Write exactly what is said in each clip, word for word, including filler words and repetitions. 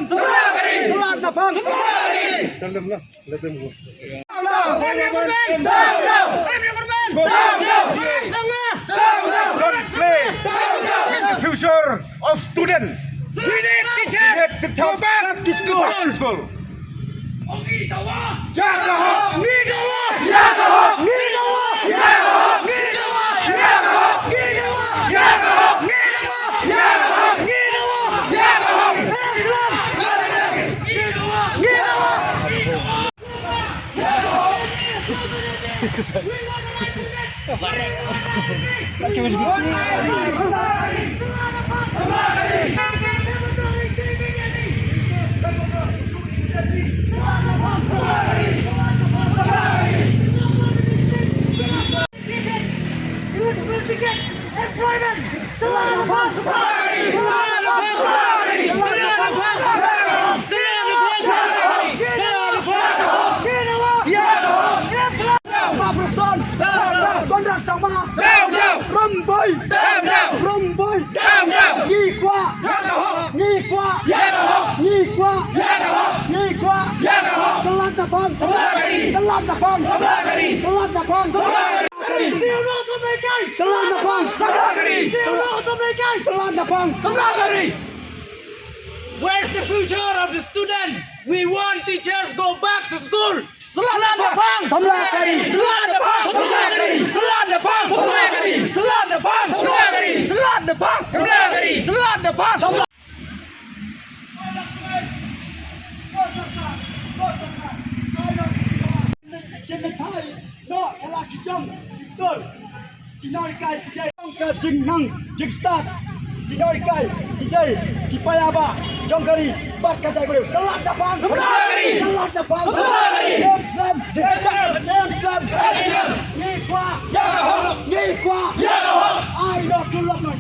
Samla ka ri. Tell them now. Let them go. Don't play in the future of student. We need teachers. We need teachers. Go back to school. School. Conrad Sangma. Down, down. Rum Boi. Down, down. Rum Boi. Down, down. Ngi kwah. Ya ka hok. Ngi kwah. Ya ka hok. Ngi kwah. Ya ka hok. Ngi kwah. Ya ka hok. Salad na pang. Samla ka ri. Salad na pang. Samla ka ri. Salad na pang. Samla ka ri. Salad na pang. Samla ka ri. Salad na pang. Samla ka ri. Where's the future of the student? We want teachers go back to school. Salad na pang. Samla ka ri. Salad na pang. Samla ka ri. Salad na pang. Samla ka ri. Salad na pang. Samla ka ri. Salad na pang. Samla ka ri. Salad na pang. Samla. Ki nonghikai ki dei ka jingnang jingstad. Ki nonghikai ki dei ki paidbah jong ka ri bad ka jaitbynriew. Salad na pang. Salad na pang. Salad na pang. Salad na pang. Em slem. Em slem. Ngi kwah. Ngi kwah. Ai noh tulop noh.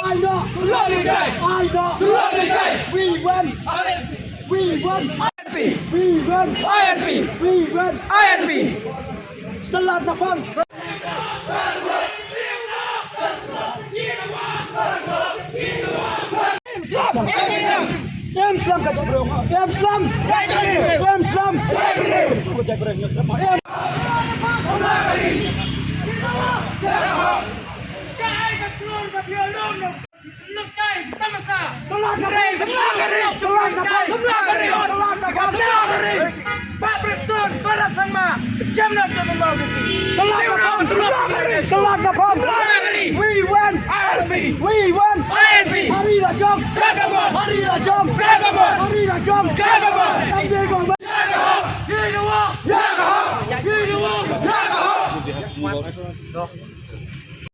Ai noh tulop noh. Ai noh tulop noh. We want. We want. I N P. We want. I N P. We want. I N P. Salad na pang. Em slem. Em slem ka jaitbynriew. Em slem. Em slem. Em. Lehkai tamasa. Salad na pang. Samla ka ri. Salad na pang. Samla ka ri. Salad na pang. Samla ka ri. Bah Prestone, Conrad Sangma. Jam na ka. Salad na pang. Samla ka ri. Salad na pang. Samla ka ri. We want. I N P. We want. I N P. Hari Lajong. Grab the ball. Hari Lajong. Grab the ball. Hari Lajong. Grab the ball. Tang de gong. Ya ka hok. Ya ka hok. Ya ka hok. Ya ka hok.